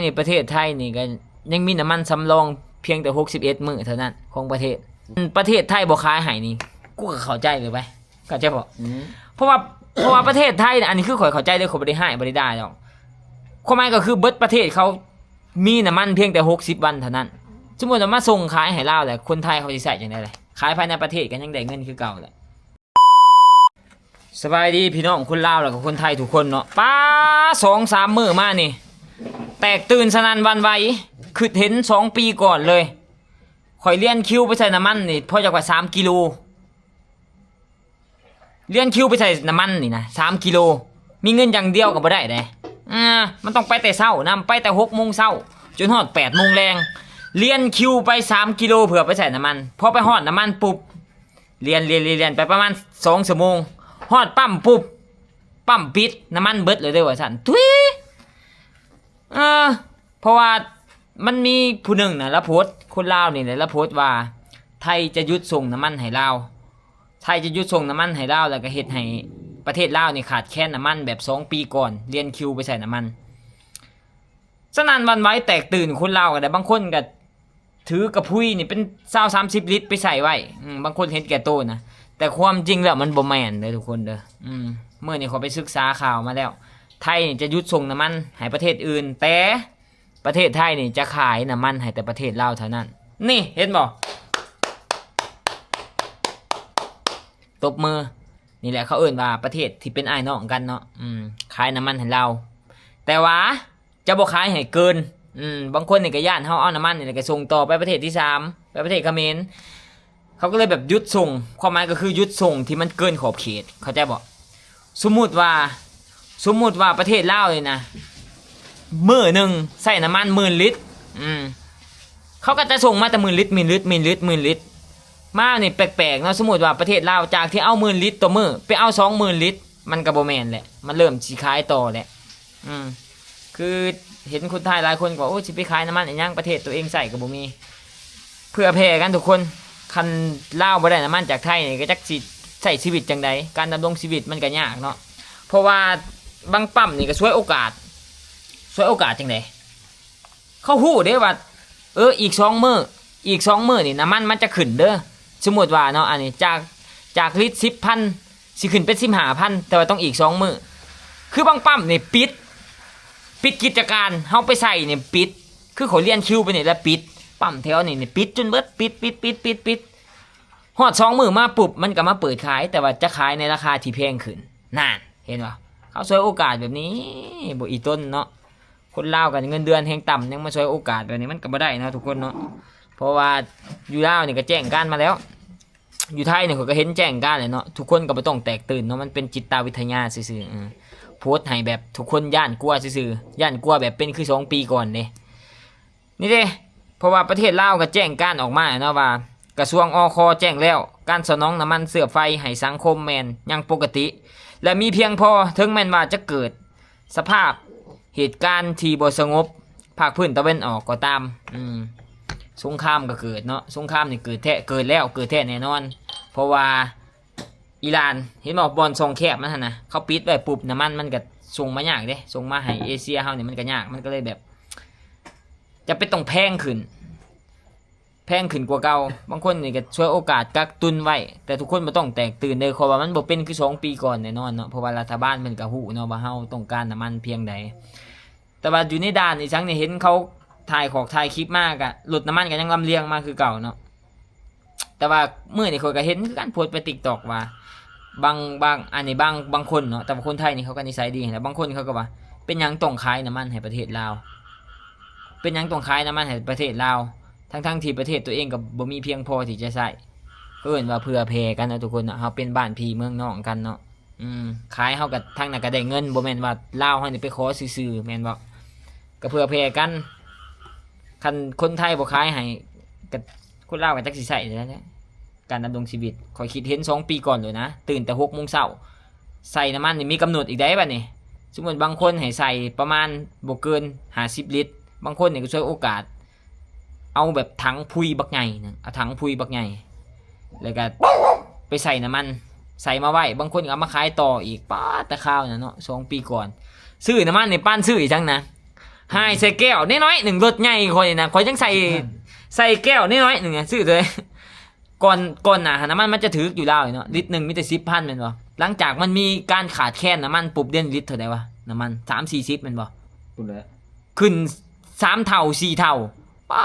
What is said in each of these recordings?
ໃນປະເທດໄທນີ້ກໍຍັງມີນ້ຳມັນສຳລອງພຽງແຕ່ຫົກສິບເອັດມື້ເທົ່ານັ້ນຂອງປະເທດ. ປະເທດໄທບໍ່ຂາຍໃຫ້ນີ້ ກູກໍເຂົ້າໃຈເລີຍໄປ ເຂົ້າໃຈບໍ່? ອືມ ເພາະວ່າ ເພາະວ່າປະເທດໄທນະ ອັນນີ້ຄືຂ້ອຍເຂົ້າໃຈເດີ ຂ້ອຍບໍ່ໄດ້ຮ້າຍບໍ່ໄດ້ດ່າດອກ. ຄວາມໝາຍກໍຄືເບິດປະເທດເຂົາມີນ້ຳມັນພຽງແຕ່ຫົກສິບວັນເທົ່ານັ້ນ. ສົມມຸດວ່າມາສົ່ງຂາຍໃຫ້ລາວແລ້ວ ຄົນໄທເຂົາຊິໃຊ້ຈັ່ງໃດລະ? ຂາຍພາຍໃນປະເທດກໍຍັງໄດ້ເງິນຄືເກົ່າແຫຼະ. ສະບາຍດີພີ່ນ້ອງຄົນລາວ ແລ້ວກໍຄົນໄທທຸກຄົນເນາະ. ປາ ສອງສາມມື້ມານີ້ ແຕກຕື່ນສະໜັ່ນຫວັ່ນໄຫວ ຄິດເຫັນສອງປີກ່ອນເລີຍ. ຂ້ອຍລຽນຄິວໄປໃສ່ນ້ຳມັນນີ້ ພໍຈັກວ່າສາມກິໂລ ລຽນຄິວໄປໃສ່ນ້ຳມັນນີ້ນະ ສາມກິໂລ ມີເງິນຢ່າງດຽວກໍບໍ່ໄດ້ເດ້. ອ່າ ມັນຕ້ອງໄປແຕ່ເຊົ້ານຳ ໄປແຕ່ຫົກໂມງເຊົ້າ ຈົນຮອດແປດໂມງແລງ ລຽນຄິວໄປສາມກິໂລ ເພື່ອໄປໃສ່ນ້ຳມັນ. ພໍໄປຮອດນ້ຳມັນປຸບ ລຽນ ລຽນ ລຽນ ລຽນໄປປະມານສອງຊົ່ວໂມງ ຮອດປ້ຳປຸບ ປ້ຳປິດ ນ້ຳມັນເບິດເລີຍເດີວ່າຊັ້ນ. ທຸຍ ເອີ ເພາະວ່າມັນມີຜູ້ໜຶ່ງນະ ລະໂພສ ຄົນລາວນີ້ແຫຼະ ລະໂພສວ່າ ໄທຈະຢຸດສົ່ງນ້ຳມັນໃຫ້ລາວ ໄທຈະຢຸດສົ່ງນ້ຳມັນໃຫ້ລາວ ແລ້ວກໍເຮັດໃຫ້ປະເທດລາວນີ້ຂາດແຄນນ້ຳມັນແບບສອງປີກ່ອນ ລຽນຄິວໄປໃສ່ນ້ຳມັນ. ສະໜັ່ນຫວັ່ນໄຫວແຕກຕື່ນ ຄົນລາວກໍໄດ້ ບາງຄົນກໍຖືກະພຸຍນີ້ເປັນຊາວສາມສິບລິດໄປໃສ່ໄວ້. ອືມ ບາງຄົນເຫັນແກ່ໂຕນະ ແຕ່ຄວາມຈິງແລ້ວມັນບໍ່ແມ່ນເດີທຸກຄົນເດີ. ອືມ ມື້ນີ້ຂ້ອຍໄປສຶກສາຂ່າວມາແລ້ວ ໄທນີ້ຈະຢຸດສົ່ງນ້ຳມັນໃຫ້ປະເທດອື່ນ ແຕ່ ປະເທດໄທນີ້ຈະຂາຍນ້ຳມັນໃຫ້ແຕ່ປະເທດລາວເທົ່ານັ້ນ. ນີ້ເຫັນບໍ່? ຕົບມື. ນີ້ແຫຼະເຂົາເອີ້ນວ່າປະເທດທີ່ເປັນອ້າຍນ້ອງກັນເນາະ. ອືມ ຂາຍນ້ຳມັນໃຫ້ລາວ ແຕ່ວ່າຈະບໍ່ຂາຍໃຫ້ເກີນ. ອືມ ບາງຄົນນີ້ກໍຢ້ານເຮົາເອົານ້ຳມັນນີ້ແຫຼະ ກໍສົ່ງຕໍ່ໄປປະເທດທີສາມ ໄປປະເທດຂະເໝນ. ເຂົາກໍເລີຍແບບຢຸດສົ່ງ ຄວາມໝາຍກໍຄືຢຸດສົ່ງທີ່ມັນເກີນຂອບເຂດ ເຂົ້າໃຈບໍ່? ສົມມຸດວ່າ ສົມມຸດວ່າປະເທດລາວນີ້ນະ ມື້ໜຶ່ງໃຊ້ນ້ຳມັນໝື່ນລິດ ອືມ ເຂົາກໍຈະສົ່ງມາແຕ່ໝື່ນລິດ ໝື່ນລິດ ໝື່ນລິດ ໝື່ນລິດ. ມານີ້ແປກໆເນາະ ສົມມຸດວ່າປະເທດລາວຈາກທີ່ເອົາໝື່ນລິດຕໍ່ມື້ ໄປເອົາສອງໝື່ນລິດ ມັນກໍບໍ່ແມ່ນແຫຼະ ມັນເລີ່ມຊິຂາຍຕໍ່ແຫຼະ. ອືມ ຄືເຫັນຄົນໄທຫຼາຍຄົນກໍ ໂອ້ ຊິໄປຂາຍນ້ຳມັນອີຫຍັງ ປະເທດຕົວເອງໃຊ້ກໍບໍ່ມີ. ເຜື່ອແຜ່ກັນທຸກຄົນ ຄັນລາວບໍ່ໄດ້ນ້ຳມັນຈາກໄທນີ້ ກໍຈັກຊິໃຊ້ຊີວິດຈັ່ງໃດ ການດຳລົງຊີວິດມັນກໍຍາກເນາະ. ເພາະວ່າບາງປ້ຳນີ້ກໍສວຍໂອກາດ ສວຍໂອກາດຈັ່ງໃດ ເຂົາຮູ້ເດ້ວ່າ ເອີ ອີກສອງມື້ ອີກສອງມື້ນີ້ນ້ຳມັນມັນຈະຂຶ້ນເດີ. ສົມມຸດວ່າເນາະ ອັນນີ້ຈາກ ຈາກລິດສິບພັນ ຊິຂຶ້ນເປັນສິບຫ້າພັນ ແຕ່ວ່າຕ້ອງອີກສອງມື້. ຄືບາງປ້ຳນີ້ປິດ ປິດກິດຈະການ ເຮົາໄປໃສ່ນີ້ປິດ ຄືເຂົາລຽນຄິວໄປນີ້ແລ້ວປິດ ປ້ຳແຖວນີ້ນີ້ປິດຈົນເບິດ ປິດ ປິດ ປິດ ປິດ ປິດ. ຮອດສອງມື້ມາປຸບ ມັນກໍມາເປີດຂາຍ ແຕ່ວ່າຈະຂາຍໃນລາຄາທີ່ແພງຂຶ້ນ. ນັ້ນ ເຫັນບໍ່? ເຂົາສວຍໂອກາດແບບນີ້ ບໍ່ອີ່ຕົນເນາະ. ຄົນລາວກໍເງິນເດືອນແຮງຕ່ຳ ຍັງມາສວຍໂອກາດແບບນີ້ ມັນກໍບໍ່ໄດ້ເນາະທຸກຄົນເນາະ. ເພາະວ່າຢູ່ລາວນີ້ກໍແຈ້ງການມາແລ້ວ ຢູ່ໄທນີ້ຂ້ອຍກໍເຫັນແຈ້ງການແຫຼະເນາະ. ທຸກຄົນກໍບໍ່ຕ້ອງແຕກຕື່ນເນາະ ມັນເປັນຈິດຕະວິທະຍາຊື່ໆ. ເອີ ໂພສໃຫ້ແບບທຸກຄົນຢ້ານກົວຊື່ໆ ຢ້ານກົວແບບເປັນຄືສອງປີກ່ອນເດ້. ນີ້ເດ້ ເພາະວ່າປະເທດລາວກໍແຈ້ງການອອກມາເນາະວ່າ ກະຊວງ ອຄ ແຈ້ງແລ້ວ ການສະໜອງນ້ຳມັນເຊື້ອໄຟໃຫ້ສັງຄົມແມ່ນຍັງປົກກະຕິ ແລະ ມີພຽງພໍ ເຖິງແມ່ນວ່າຈະເກີດສະພາບເຫດການທີ່ບໍ່ສະຫງົບ ພາກພື້ນຕາເວັນອອກກໍຕາມ. ອືມ ສົງຄາມກໍເກີດເນາະ ສົງຄາມນີ້ເກີດແທ້ ເກີດແລ້ວ ເກີດແທ້ແນ່ນອນ. ເພາະວ່າ ອີຣານ ເຫັນບໍ່ ບ່ອນຊ່ອງແຄບມັນຫັ້ນນະ ເຂົາປິດໄວ້ປຸບ ນ້ຳມັນມັນກໍສົ່ງມາຍາກເດ້ ສົ່ງມາໃຫ້ເອເຊຍເຮົານີ້ມັນກໍຍາກ ມັນກໍເລີຍແບບຈຳເປັນຕ້ອງແພງຂຶ້ນ ແພງຂຶ້ນກວ່າເກົ່າ. ບາງຄົນນີ້ກໍສວຍໂອກາດກັກຕຸນໄວ້ ແຕ່ທຸກຄົນບໍ່ຕ້ອງແຕກຕື່ນເດີ ເພາະວ່າມັນບໍ່ເປັນຄືສອງປີກ່ອນແນ່ນອນເນາະ ເພາະວ່າລັດຖະບານເພິ່ນກໍຮູ້ເນາະວ່າເຮົາຕ້ອງການນ້ຳມັນພຽງໃດ. ແຕ່ວ່າຢູ່ໃນດ່ານອີ່ຫຍັງນີ້ ເຫັນເຂົາຖ່າຍຂອກຖ່າຍຄລິບມາ ກະລົດນ້ຳມັນກໍຍັງລຳລຽງມາຄືເກົ່າເນາະ. ແຕ່ວ່າມື້ນີ້ຂ້ອຍກໍເຫັນຄືກັນ ໂພສໄປຕິກຕັອກວ່າ ບາງ ບາງ ອັນນີ້ ບາງ ບາງຄົນເນາະ ແຕ່ວ່າຄົນໄທນີ້ເຂົາກໍນິໄສດີຫັ້ນແຫຼະ. ບາງຄົນເຂົາກໍວ່າ ເປັນຫຍັງຕ້ອງຂາຍນ້ຳມັນໃຫ້ປະເທດລາວ? ເປັນຫຍັງຕ້ອງຂາຍນ້ຳມັນໃຫ້ປະເທດລາວ ທັງໆທີ່ປະເທດຕົວເອງກໍບໍ່ມີພຽງພໍທີ່ຈະໃຊ້? ເອີ້ນວ່າເຜື່ອແຜ່ກັນເນາະທຸກຄົນເນາະ ເຮົາເປັນບ້ານພີ່ເມືອງນ້ອງກັນເນາະ. ອືມ ຂາຍເຮົາກໍ ທາງນັ້ນກໍໄດ້ເງິນ ບໍ່ແມ່ນວ່າລາວເຮົານີ້ໄປຂໍຊື່ໆ ແມ່ນບໍ່? ກໍເຜື່ອແຜ່ກັນ ຄັນຄົນໄທບໍ່ຂາຍໃຫ້ ກໍຄົນລາວກໍຈັກຊິໃຊ້ແນວໃດ ການດຳລົງຊີວິດ. ຂ້ອຍຄິດເຫັນສອງປີກ່ອນໂລດນະ ຕື່ນແຕ່ຫົກໂມງເຊົ້າ ໃສ່ນ້ຳມັນນີ້ມີກຳນົດອີກໃດ໋ບັດນີ້. ສົມມຸດບາງຄົນໃຫ້ໃສ່ປະມານບໍ່ເກີນຫ້າສິບລິດ ບາງຄົນນີ້ກໍສວຍໂອກາດ ເອົາແບບຖັງພຸຍບັກໃຫຍ່ນະ ເອົາຖັງພຸຍບັກໃຫຍ່ ແລ້ວກໍໄປໃສ່ນ້ຳມັນ ໃສ່ມາໄວ້ ບາງຄົນກໍເອົາມາຂາຍຕໍ່ອີກ. ປາດ ແຕ່ຄາວນັ້ນເນາະ ສອງປີກ່ອນ ຊື້ນ້ຳມັນນີ້ປານຊື້ອີ່ຫຍັງນະ ຫາຍໃສ່ແກ້ວນ້ອຍໆໜຶ່ງ. ລົດໃຫຍ່ຂ້ອຍນີ້ນະ ຂ້ອຍຍັງໃສ່ ໃສ່ແກ້ວນ້ອຍໆໜຶ່ງ ຊື້ເທົ່າໃດ? ກ່ອນ ກ່ອນໜ້າຫັ້ນ ນ້ຳມັນມັນຈະຖືກຢູ່ລາວນີ້ເນາະ ລິດໜຶ່ງມີແຕ່ສິບພັນແມ່ນບໍ່? ຫຼັງຈາກມັນມີການຂາດແຄນນ້ຳມັນປຸບ ດຽວນີ້ລິດເທົ່າໃດວະ? ນ້ຳມັນສາມສີ່ສິບແມ່ນບໍ່? ພຸ້ນແຫຼະ ຂຶ້ນສາມເທົ່າ ສີ່ເທົ່າ. ປ້າ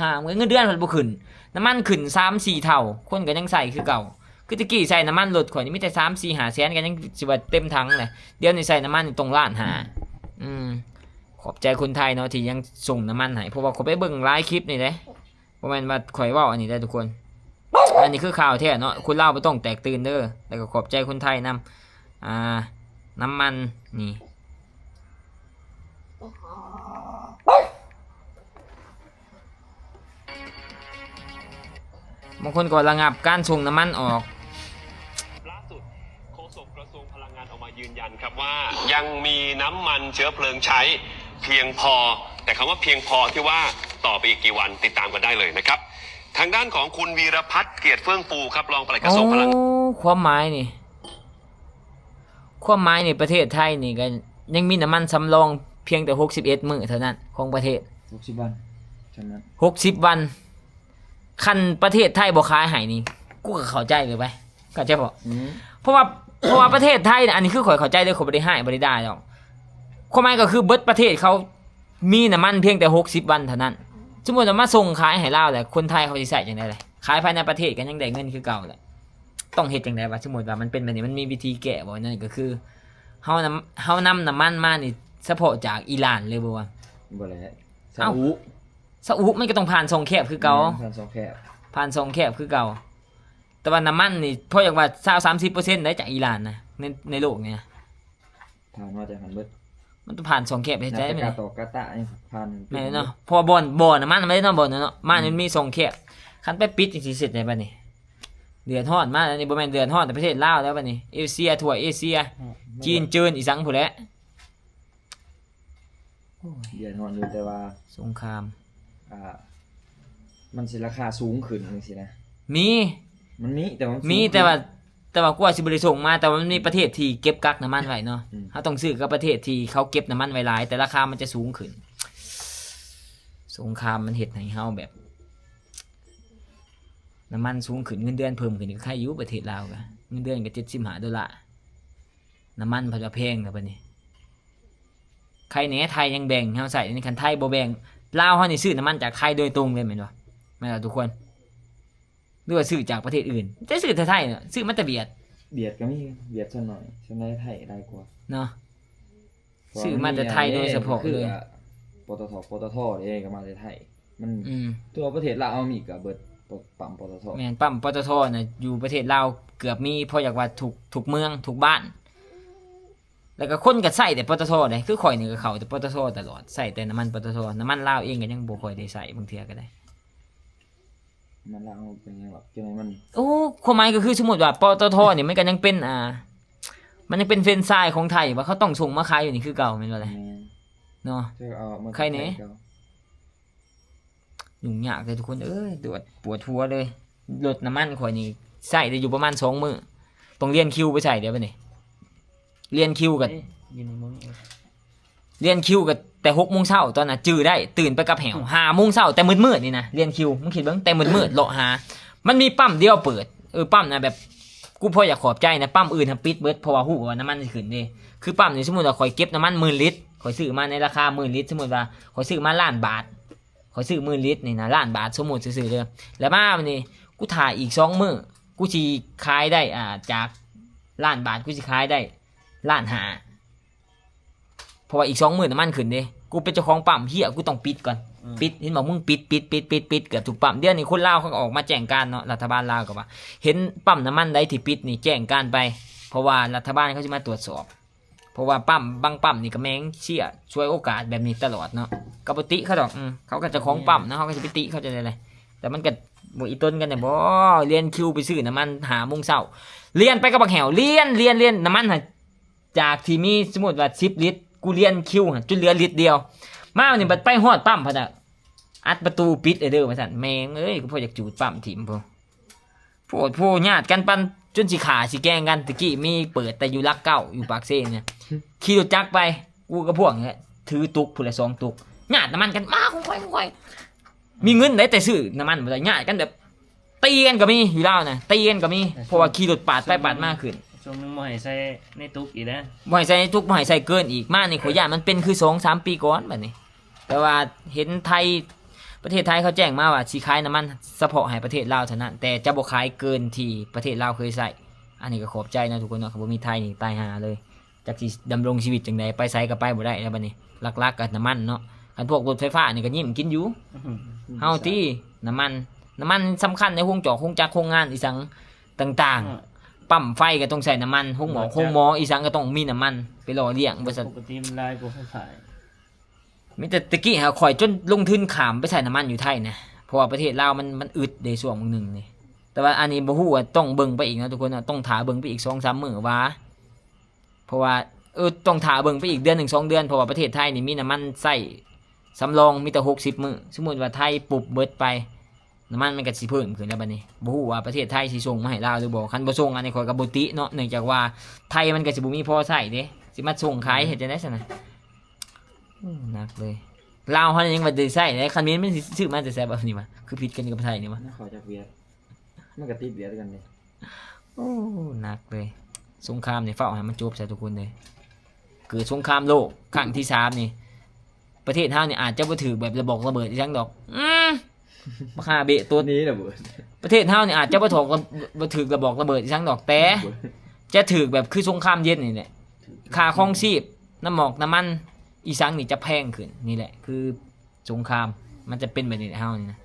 ຫາເງິນເດືອນເພິ່ນບໍ່ຂຶ້ນ ນ້ຳມັນຂຶ້ນສາມສີ່ເທົ່າ ຄົນກໍຍັງໃຊ້ຄືເກົ່າ. ຄືແຕ່ກີ້ໃສ່ນ້ຳມັນລົດຂ້ອຍນີ້ມີແຕ່ສາມສີ່ຫ້າແສນ ກໍຍັງຊິວ່າເຕັມຖັງແຫຼະ. ດຽວນີ້ໃສ່ນ້ຳມັນນີ້ຕ້ອງລ້ານຫ້າ. ອືມ ຂອບໃຈຄົນໄທເນາະທີ່ຍັງສົ່ງນ້ຳມັນໃຫ້ ເພາະວ່າຂ້ອຍໄປເບິ່ງຫຼາຍຄລິບນີ້ເດ້. ບໍ່ແມ່ນວ່າຂ້ອຍເວົ້າອັນນີ້ເດ້ທຸກຄົນ ອັນນີ້ຄືຂ່າວແທ້ເນາະ. ຄົນລາວບໍ່ຕ້ອງແຕກຕື່ນເດີ. ແລ້ວກໍຂອບໃຈຄົນໄທນຳ ອ່າ ນ້ຳມັນນີ້ ບາງຄົນກໍລະງັບການສົ່ງນ້ຳມັນອອກ. ລ່າສຸດ ໂຄສົກກະຊວງພະລັງງານອອກມາຢືນຢັນຄັບວ່າ ຍັງມີນ້ຳມັນເຊື້ອເພີງໃຊ້ພຽງພໍ, ແຕ່ຄຳວ່າພຽງພໍທີ່ວ່າຕໍ່ໄປອີກกี่ວັນ ຕິດຕາມກັນໄດ້ເລີຍນະຄັບ. ທາງດ້ານຂອງຄຸນ ວີລະພັດ ກຽດເຟື່ອງຟູ ຄັບ ຮອງປະຫຼັດກະຊວງພະລັງ ໂອ້ ຄວາມໝາຍນີ້ ຄວາມໝາຍນີ້ ປະເທດໄທນີ້ກໍຍັງມີນ້ຳມັນສຳລອງພຽງແຕ່ຫົກສິບເອັດມື້ເທົ່ານັ້ນຂອງປະເທດ. ຫົກສິບວັນເທົ່ານັ້ນ ຫົກສິບວັນ. ຄັນປະເທດໄທບໍ່ຂາຍໃຫ້ນີ້ ກູກໍເຂົ້າໃຈເລີຍໄປ ເຂົ້າໃຈບໍ່? ອືມ ເພາະວ່າ ເພາະວ່າປະເທດໄທນະ ອັນນີ້ຄືຂ້ອຍເຂົ້າໃຈເລີຍ ຂ້ອຍບໍ່ໄດ້ຮ້າຍ ບໍ່ໄດ້ດ່າດອກ. ຄວາມໝາຍກໍຄືເບິດປະເທດເຂົາມີນ້ຳມັນພຽງແຕ່ຫົກສິບວັນເທົ່ານັ້ນ. ສົມມຸດວ່າມາສົ່ງຂາຍໃຫ້ລາວແຫຼະ ຄົນໄທເຂົາຊິໃຊ້ຈັ່ງໃດລະ? ຂາຍພາຍໃນປະເທດກໍຍັງໄດ້ເງິນຄືເກົ່າແຫຼະ. ຕ້ອງເຮັດຈັ່ງໃດວະ? ສົມມຸດວ່າມັນເປັນແບບນີ້ ມັນມີວິທີແກ້ບໍ່? ນັ້ນກໍຄືເຮົານຳ ເຮົານຳນ້ຳມັນມານີ້ສະເພາະຈາກອີຣານເລີຍບໍ່ວະ? ບໍ່ແຫຼະ ຊາອຸ ເອົ້າ ຊາອຸມັນກໍຕ້ອງຜ່ານຊ່ອງແຄບຄືເກົ່າ. ແມ່ນ ຜ່ານຊ່ອງແຄບ ຜ່ານຊ່ອງແຄບຄືເກົ່າ. ແຕ່ວ່ານ້ຳມັນນີ້ ພໍຢາກວ່າຊາວສາມສິບເປີເຊັນໄດ໋ຈາກອີຣານນະ ໃນ ໃນໂລກນີ້ນະ ຜ່ານມາຈາກຫັ້ນເບິດ. ມັນຕ້ອງຜ່ານຊ່ອງແຄບເຮັດໃດ? ນັບແຕ່ກາຕໍກາຕານີ້ຜ່ານ ແມ່ນເນາະ ເພາະວ່າບ່ອນ ບໍ່ ນ້ຳມັນມັນເດ້ເນາະ ບໍ່ເນາະ ມາ ອືມ ມັນມີຊ່ອງແຄບ. ຄັນໄປປິດຈັ່ງຊີ້ເຮັດໃດບັດນີ້? ເດືອດຮ້ອນມາ ອັນນີ້ບໍ່ແມ່ນເດືອດຮ້ອນແຕ່ປະເທດລາວແລ້ວບັດນີ້ ເອເຊຍ ທົ່ວເອເຊຍ ອືມ ຈີນ ຈີນ ອີສັງພຸ້ນແຫຼະ. ໂອ້ຍ ເດືອດຮ້ອນຢູ່ ແຕ່ວ່າສົງຄາມ ອ່າ ມັນຊິລາຄາສູງຂຶ້ນຈັ່ງຊີ້ນະ. ມີ ມັນມີ ແຕ່ວ່າມັນສູງ ມີ ແຕ່ວ່າ ແຕ່ວ່າກວ່າຊິບໍ່ໄດ້ສົ່ງມາ ແຕ່ວ່າມັນມີປະເທດທີ່ເກັບກັກນ້ຳມັນໄວ້ເນາະ. ອືມ ເຮົາຕ້ອງຊື້ກັບປະເທດທີ່ເຂົາເກັບນ້ຳມັນໄວ້ຫຼາຍ ແຕ່ລາຄາມັນຈະສູງຂຶ້ນ. ສົງຄາມມັນເຮັດໃຫ້ເຮົາແບບ ນ້ຳມັນສູງຂຶ້ນ ເງິນເດືອນເພີ່ມຂຶ້ນ ກໍໄຄຢູ່. ປະເທດລາວກໍເງິນເດືອນກໍເຈັດສິບຫ້າໂດລາ ນ້ຳມັນພັດວ່າແພງແລ້ວບັດນີ້. ໃຄແດ່ໄທຍັງແບ່ງໃຫ້ເຮົາໃຊ້ ອັນນີ້ຄັນໄທບໍ່ແບ່ງ ລາວເຮົານີ້ຊື້ນ້ຳມັນຈາກໄທໂດຍຕົງເລີຍແມ່ນບໍ່? ແມ່ນບໍ່ທຸກຄົນ? ຫຼືວ່າຊື້ຈາກປະເທດອື່ນ? ແຕ່ຊື້ແຕ່ໄທເນາະ ຊື້ມາແຕ່ຫວຽດ. ຫວຽດກໍມີ ຫວຽດສ່ວນໜ້ອຍ ສ່ວນໃຫຍ່ໄທຫຼາຍກວ່າເນາະ. ຊື້ມາແຕ່ໄທໂດຍສະເພາະເລີຍ ປຕທ ປຕທ ເດ້ ກໍມາແຕ່ໄທ. ມັນ ອືມ ທົ່ວປະເທດລາວເຮົາມີກໍເບິດ ປ- ປ້ຳ ປຕທ. ແມ່ນ ປ້ຳ ປຕທ ນະ ຢູ່ປະເທດລາວເກືອບມີ ເພາະຢາກວ່າທຸກ ທຸກເມືອງ ທຸກບ້ານ ແລ້ວກໍຄົນກໍໃຊ້ແຕ່ ປຕທ ເດ້. ຄືຂ້ອຍນີ້ກໍເຂົ້າແຕ່ ປຕທ ຕະຫຼອດ ໃຊ້ແຕ່ນ້ຳມັນ ປຕທ. ນ້ຳມັນລາວເອງກໍຍັງບໍ່ຄ່ອຍໄດ້ໃຊ້ ບາງເທື່ອກໍໄດ້. ນ້ຳມັນລາວເປັນຫຍັງດອກ ຈັ່ງໃດມັນ ໂອ້ ຄວາມໝາຍກໍຄື ສົມມຸດວ່າ ປຕທ ນີ້ ມັນກໍຍັງເປັນ ອ່າ ມັນຍັງເປັນແຟຣນໄຊຂອງໄທ ວ່າເຂົາຕ້ອງສົ່ງມາຂາຍຢູ່ນີ້ຄືເກົ່າ ແມ່ນບໍ່ລະ? ແມ່ນ ເນາະ ໃຄແດ່. ຫຍຸ້ງຍາກເດ້ທຸກຄົນເອີຍ ປວດ ປວດຫົວເລີຍ. ລົດນ້ຳມັນຂ້ອຍນີ້ໃຊ້ໄດ້ຢູ່ປະມານສອງມື້ ຕ້ອງລຽນຄິວໄປໃຊ້ເດ້ບັດນີ້. ລຽນຄິວກັນ ເອີ ຢູ່ໃນເມືອງນີ້ ລຽນຄິວກັນແຕ່ຫົກໂມງເຊົ້າ ຕອນນັ້ນຈື່ໄດ້ ຕື່ນໄປກັບແຫວ ຫ້າໂມງເຊົ້າ ແຕ່ມືດໆນີ້ນະ ລຽນຄິວ. ມຶງຄິດເບິ່ງ ແຕ່ມືດໆເລາະຫາ ມັນມີປ້ຳດຽວເປີດ. ເອີ ປ້ຳນະ ແບບ ກູພໍຢາກຂອບໃຈນະ ປ້ຳອື່ນນະປິດເບິດ ເພາະວ່າຮູ້ວ່ານ້ຳມັນຊິຂຶ້ນເດ້. ຄືປ້ຳນີ້ ສົມມຸດວ່າຂ້ອຍເກັບນ້ຳມັນໝື່ນລິດ ຂ້ອຍຊື້ມາໃນລາຄາໝື່ນລິດ ສົມມຸດວ່າຂ້ອຍຊື້ມາລ້ານບາດ ຂ້ອຍຊື້ໝື່ນລິດນີ້ນະ ລ້ານບາດ ສົມມຸດຊື່ໆເດີ. ແລ້ວມາບັດນີ້ ກູຖ້າອີກສອງມື້ ກູຊິຂາຍໄດ້ ອ່າ ຈາກລ້ານບາດ ກູຊິຂາຍໄດ້ລ້ານຫ້າ ເພາະວ່າອີກສອງມື້ນ້ຳມັນຂຶ້ນເດ້. ກູເປັນເຈົ້າຂອງປ້ຳ ເຫ້ຍ ກູຕ້ອງປິດກ່ອນ ອືມ ປິດ ເຫັນບໍ່ ມຶງປິດ ປິດ ປິດ ປິດ ປິດເກືອບທຸກປ້ຳ. ດຽວນີ້ຄົນລາວເຂົາກໍອອກມາແຈ້ງການເນາະ ລັດຖະບານລາວກໍວ່າ ເຫັນປ້ຳນ້ຳມັນໃດທີ່ປິດນີ້ແຈ້ງການໄປ ເພາະວ່າລັດຖະບານເຂົາຊິມາຕວດສອບ. ເພາະວ່າປ້ຳ ບາງປ້ຳນີ້ກໍແມ່ງເຊຍ ສວຍໂອກາດແບບນີ້ຕະຫຼອດເນາະ ກໍບໍ່ຕິເຂົາດອກ. ອືມ ເຂົາກໍເຈົ້າຂອງປ້ຳເນາະ ເຮົາກໍຊິໄປຕິເຂົາຈັ່ງໃດລະ? ແຕ່ມັນກໍບໍ່ອີ່ຕົນກັນແດ່ບໍ? ລຽນຄິວໄປຊື້ນ້ຳມັນຫ້າໂມງເຊົ້າ ລຽນໄປກັບບັກແຫວ ລຽນ ລຽນ ລຽນ ນ້ຳມັນຫັ້ນ ຈາກທີ່ມີ ສົມມຸດວ່າສິບລິດ ກູລຽນຄິວຫັ້ນຈົນເຫຼືອລິດດຽວ. ມານີ້ບັດໄປຮອດປ້ຳ ເພິ່ນວ່າ ອັດປະຕູປິດເດີວ່າຊັ້ນ. ແມ່ງເອີຍ ກູພໍຢາກຈູດປ້ຳຖິ້ມພຸ້ນ. ໂພດໂພ ຍາດກັນປານຈົນຊິຂ້າຊິແກ່ງກັນ. ຕະກີ້ມີເປີດແຕ່ຢູ່ຫຼັກເກົ້າ ຢູ່ປາກເຊນີ້ ຂີ່ລົດຈັກໄປ ກູກັບພວກນີ້ແຫຼະ ຖືຕຸກພຸ້ນແຫຼະ ສອງຕຸກ ຍາດນ້ຳມັນກັນ ມາຂອງຂ້ອຍ ຂອງຂ້ອຍ ມີເງິນໄດ້ ແຕ່ຊື້ນ້ຳມັນບໍ່ໄດ້ ຍາດກັນແບບ ຕີກັນກໍມີ ຢູ່ລາວນະ ຕີກັນກໍມີ ເພາະວ່າຂີ່ລົດປາດໄປປາດມາຂຶ້ນ ຊ່ວງໜຶ່ງບໍ່ໃຫ້ໃສ່ໃນຕຸກອີກນະ ບໍ່ໃຫ້ໃສ່ໃນຕຸກ ບໍ່ໃຫ້ໃສ່ເກີນອີກ ມານີ້ຂ້ອຍຢ້ານມັນເປັນຄືສອງສາມປີກ່ອນບັດນີ້ ແຕ່ວ່າເຫັນໄທ ປະເທດໄທເຂົາແຈ້ງມາວ່າຊິຂາຍນ້ຳມັນສະເພາະໃຫ້ປະເທດລາວເທົ່ານັ້ນ ແຕ່ຈະບໍ່ຂາຍເກີນທີ່ປະເທດລາວເຄີຍໃຊ້ ອັນນີ້ກໍຂອບໃຈເນາະທຸກຄົນເນາະ ຄັນບໍ່ມີໄທນີ້ຕາຍຫ່າເລີຍ ຈັກຊິດຳລົງຊີວິດຈັ່ງໃດ ໄປໃສກໍໄປບໍ່ໄດ້ແລ້ວບັດນີ້ ຫຼັກໆກໍນ້ຳມັນເນາະ ຄັນພວກລົດໄຟຟ້ານີ້ກໍຍິ້ມກິນຢູ່ ເຮົາຕິ ນ້ຳມັນ ນ້ຳມັນສຳຄັນໃນໂຮງຈອກໂຮງຈັກໂຮງງານອີ່ສັງຕ່າງໆ ປ້ຳໄຟກໍຕ້ອງໃຊ້ນ້ຳມັນ ໂຮງໝໍ ໂຮງໝໍອີ່ສັງກໍຕ້ອງມີນ້ຳມັນ ໄປຫຼໍ່ລ້ຽງບໍລິສັດ ປົກກະຕິມັນຫຼາຍກວ່າໄຟຟ້າ ມີແຕ່ຕະກີ້ຫາຂ້ອຍຈົນລົງທຶນຂ້າມໄປໃສ່ນ້ຳມັນຢູ່ໄທນະ ເພາະວ່າປະເທດລາວມັນ ມັນອຶດເດ້ຊ່ວງໜຶ່ງນີ້ ແຕ່ວ່າອັນນີ້ບໍ່ຮູ້ວ່າຕ້ອງເບິ່ງໄປອີກເນາະທຸກຄົນເນາະ ຕ້ອງຖ້າເບິ່ງໄປອີກສອງສາມມື້ວ່າ ເພາະວ່າ ເອີ ຕ້ອງຖ້າເບິ່ງໄປອີກເດືອນໜຶ່ງສອງເດືອນ ເພາະວ່າປະເທດໄທນີ້ມີນ້ຳມັນໃຊ້ສຳລອງມີແຕ່ຫົກສິບມື້ ສົມມຸດວ່າໄທປຸບເບິດໄປ ນ້ຳມັນມັນກໍຊິເພີ່ມຂຶ້ນແລ້ວບັດນີ້ ບໍ່ຮູ້ວ່າປະເທດໄທຊິສົ່ງມາໃຫ້ລາວຫຼືບໍ່ ຄັນບໍ່ສົ່ງອັນນີ້ຂ້ອຍກໍບໍ່ຕິເນາະ ເນື່ອງຈາກວ່າໄທມັນກໍຊິບໍ່ມີພໍໃຊ້ເດ້ ຊິມາສົ່ງຂາຍເຮັດຈັ່ງໃດຊັ້ນນະ ໂອ້ ໜັກເລີຍ ລາວເຮົານີ້ຍັງບໍ່ໄດ້ໃຊ້ເດ້ ຄັນແມ່ນມັນຊິຊື້ມາແຕ່ໃສແບບນີ້ວະ ຄືຜິດກັນກັບໄທນີ້ວະ ມັນເຂົ້າຈາກຫວຽດ ມັນກໍຕິດຫວຽດຄືກັນເດ້ ໂອ້ ໜັກເລີຍ ສົງຄາມນີ້ຟ້າວໃຫ້ມັນຈົບຊະທຸກຄົນເດີ ເກີດສົງຄາມໂລກຄັ້ງທີສາມນີ້ ປະເທດເຮົານີ້ອາດຈະບໍ່ຖືກແບບລະບອກລະເບີດອີ່ສັງດອກ ອືມ ບັກຫາເບະຕົດ ນີ້ລະເບີດ ປະເທດເຮົານີ້ອາດຈະບໍ່ຖືກລະ ບໍ່ຖືກລະບອກລະເບີດອີ່ສັງດອກ ແຕ່ຈະຖືກແບບຄືສົງຄາມເຢັນນີ້ແຫຼະ ຄ່າຄອງຊີບ ນ້ຳໝອກນ້ຳມັນອີ່ສັງນີ້ຈະແພງຂຶ້ນ ນີ້ແຫຼະຄືສົງຄາມ ມັນຈະເປັນແບບນີ້ແຫຼະ ເຮົານີ້ນະ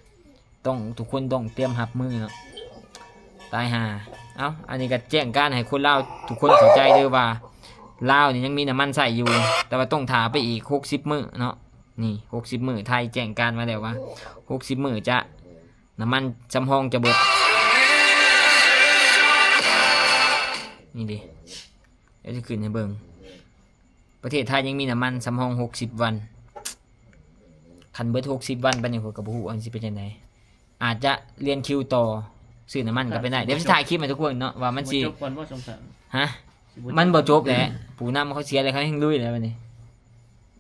ຕ້ອງ ທຸກຄົນຕ້ອງຕຽມຮັບມືເນາະ ຕາຍຫ່າ ເອົ້າ ອັນນີ້ກໍແຈ້ງການໃຫ້ຄົນລາວທຸກຄົນເຂົ້າໃຈເດີວ່າ ລາວນີ້ຍັງມີນ້ຳມັນໃຊ້ຢູ່ ແຕ່ວ່າຕ້ອງຖ້າໄປອີກຫົກສິບມື້ເນາະ ນີ້ຫົກສິບມື້ ໄທແຈ້ງການມາແລ້ວວ່າຫົກສິບມື້ຈະ ນ້ຳມັນສຳຮອງຈະເບິດ ນີ້ເດ ດຽວຊິຂຶ້ນໃຫ້ເບິ່ງ ປະເທດໄທຍັງມີນ້ຳມັນສຳຮອງຫົກສິບວັນ ຄັນເບິດຫົກສິບວັນປານນີ້ ຂ້ອຍກໍບໍ່ຮູ້ວ່າມັນຊິເປັນຈັ່ງໃດ ອາດຈະລຽນຄິວຕໍ່ຊື້ນ້ຳມັນກໍເປັນໄດ້ ດຽວຊິຖ່າຍຄລິບໃຫ້ທຸກຄົນເນາະ ວ່າມັນຊິ ບໍ່ຈົບກ່ອນບໍ່ສົງຄາມ ຮະ ມັນບໍ່ຈົບແຫຼະ ຜູ້ນຳເຂົາເສຍແລ້ວ ເຂົາແຮ່ງລຸຍແລ້ວບັດນີ້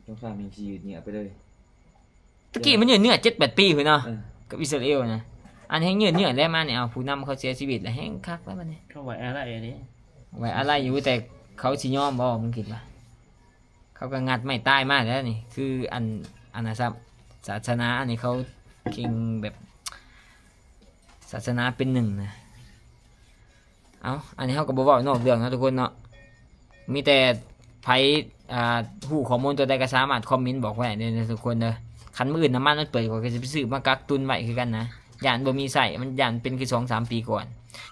ສົງຄາມຍັງຊິຍືດເຍື້ອໄປເລີຍ ຕະກີ້ມັນຍືດເຍື້ອເຈັດແປດປີພຸ້ນເນາະ ເອີ ກັບອິດສະຣາເອວນະ ອັນແຮ່ງຍືດເຍື້ອແລ້ວມານີ້ ເອົາ ຜູ້ນຳເຂົາເສຍຊີວິດແລ້ວ ແຮ່ງຄັກແລ້ວບັດນີ້ ເຂົາໄວ້ອາໄລເດ້ ໄວ້ອາໄລຢູ່ ແຕ່ເຂົາຊິຍອມບໍ່ ມຶງຄິດວ່າ ເຂົາກໍງັດໄມ້ຕາຍມາແລ້ວນີ້ ຄືອັນ ອັນນັ້ນຊ້ຳ ສາສະໜາອັນນີ້ເຂົາເຄັ່ງແບບ ສາສະໜາເປັນໜຶ່ງນະ ເອົ້າ ອັນນີ້ເຮົາກໍບໍ່ເວົ້ານອກເລື່ອງເນາະທຸກຄົນເນາະ ມີແຕ່ໃຜ ອ່າ ຮູ້ຂໍ້ມູນຕົວໃດກໍສາມາດຄອມເມັນບອກໄວ້ໄດ້ເດີທຸກຄົນເດີ ຄັນມື້ອື່ນນ້ຳມັນມັນເປີດ ຂ້ອຍກໍຊິໄປຊື້ມາກັກຕຸນໄວ້ຄືກັນນະ ຢ້ານບໍ່ມີໃຊ້ ມັນຢ້ານເປັນຄືສອງສາມປີກ່ອນ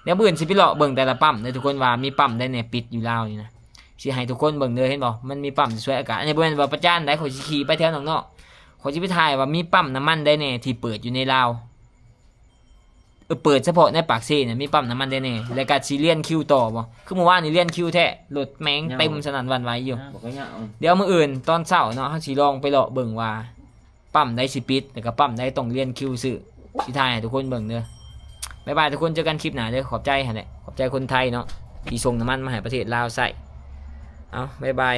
ດຽວມື້ອື່ນຊິໄປເລາະເບິ່ງແຕ່ລະປ້ຳເດີທຸກຄົນ ວ່າມີປ້ຳໃດແດ່ປິດຢູ່ລາວນີ້ນະ ຊິໃຫ້ທຸກຄົນເບິ່ງເດີ ເຫັນບໍ່ ມັນມີປ້ຳສວຍອາກາດ ອັນນີ້ບໍ່ແມ່ນວ່າປະຈານໃດ ຂ້ອຍຊິຂີ່ໄປແຖວນອກໆ ຂ້ອຍຊິໄປຖ່າຍວ່າມີປ້ຳນ້ຳມັນໃດແດ່ທີ່ເປີດຢູ່ໃນລາວ ເອີ ເປີດສະເພາະໃນປາກເຊນະ ມີປ້ຳນ້ຳມັນແດ່ແນ່ ແລ້ວກະຊິລຽນຄິວຕໍ່ບໍ່ ຄືມື້ວານນີ້ລຽນຄິວແທ້ ລົດແມ່ງເຕັມສະໜັ່ນຫວັ່ນໄຫວຢູ່ ດຽວມື້ອື່ນຕອນເຊົ້າເນາະ ເຮົາຊິລອງໄປເລາະເບິ່ງວ່າປ້ຳໃດຊິປິດ ແລ້ວກະປ້ຳໃດຕ້ອງລຽນຄິວຊື້ ຊິຖ່າຍໃຫ້ທຸກຄົນເບິ່ງເດີ ບາຍບາຍທຸກຄົນ ເຈີກັນຄລິບໜ້າເດີ ຂອບໃຈຫັ້ນແຫຼະ ຂອບໃຈຄົນໄທເນາະ ທີ່ສົ່ງນ້ຳມັນມາໃຫ້ປະເທດລາວໃຊ້ ເອົາ ບາຍບາຍ.